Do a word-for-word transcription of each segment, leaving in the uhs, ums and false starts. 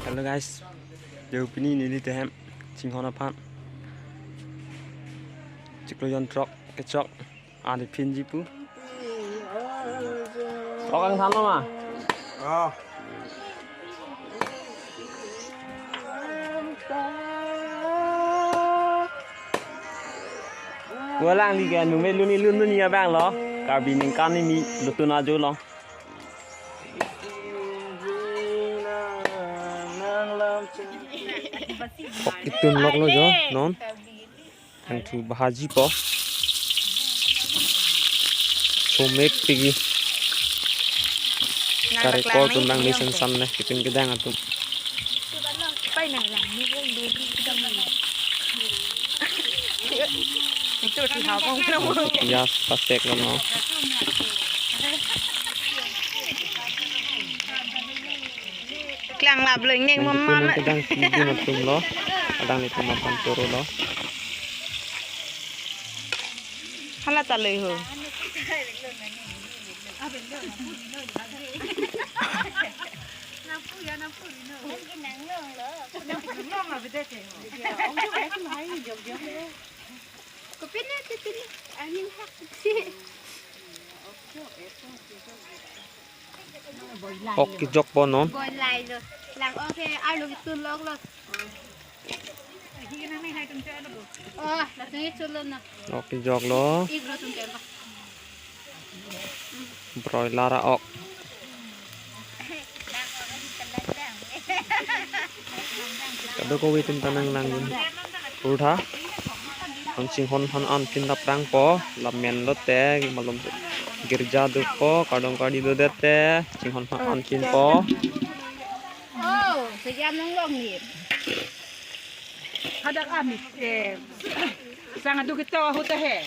Hello guys, yo pini neli tehem chinghon aphan chiklo jon throk kechok ani phinji pu. Throk angthan lo ma? Oh. Kualang di ke numei lun ilun lun ya bang lo. Karbi ningkan ni mi lutun ajo lo. Pok kitun lok lo jo non. Ang thu bahaji po. Somek pigi. Kare kol tum nang mesen san ne kitun kedang atum. Piyas pasek lo no. Klang lap lo ingnek. Nang mama. Kedang si dun atum lo. Adang nelitum aphan choro lo. Hala chaloi ho. Kopine, kopine, aning hak si. Ok kejok po non. Boi lai lo. Lang ok he, arlo kitun lok lo. Oh, langsung itu lo na. Ok kejok lo. Igro tum kempa. Broiler a-ok. Kadokave atum ta nang lang dun. Purtha. An chinghon aphan an phin laprang po. Lamen lote. Malom girja do po. Kardom kardi do det te. Chinghon aphan an phin po. Oh, sejam nang long ni. Hadak amit, eh, sang adu kita ahut he.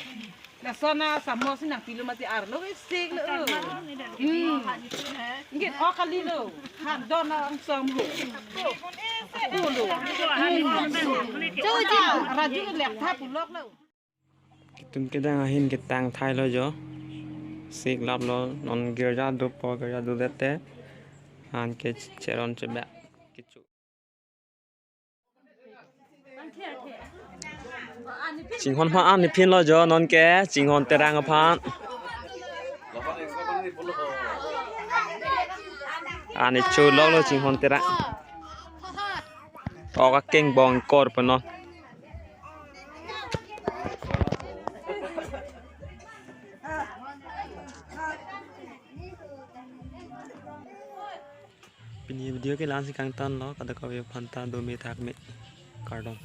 Lason a samosa nangpi lo mati arlo ke sik lo. Hmm. Nggit ok kali lo. Han don angsong ho. Ako lo. Hmm. Raju ke lek tha pulok lo. Kitun kedang ahin ketang thai lo jo. Sik lap lo non girja do po girja do det te. An ke cheron chebak. Kecho. Chinghon aphan an phin lo jo non ke chinghon terang aphan. An cho lok lo chinghon terang. Ok akeng bong kor pen non. Pini video ke la-an si kangton lo, kadokave aphan ta dome thakme. Kardom.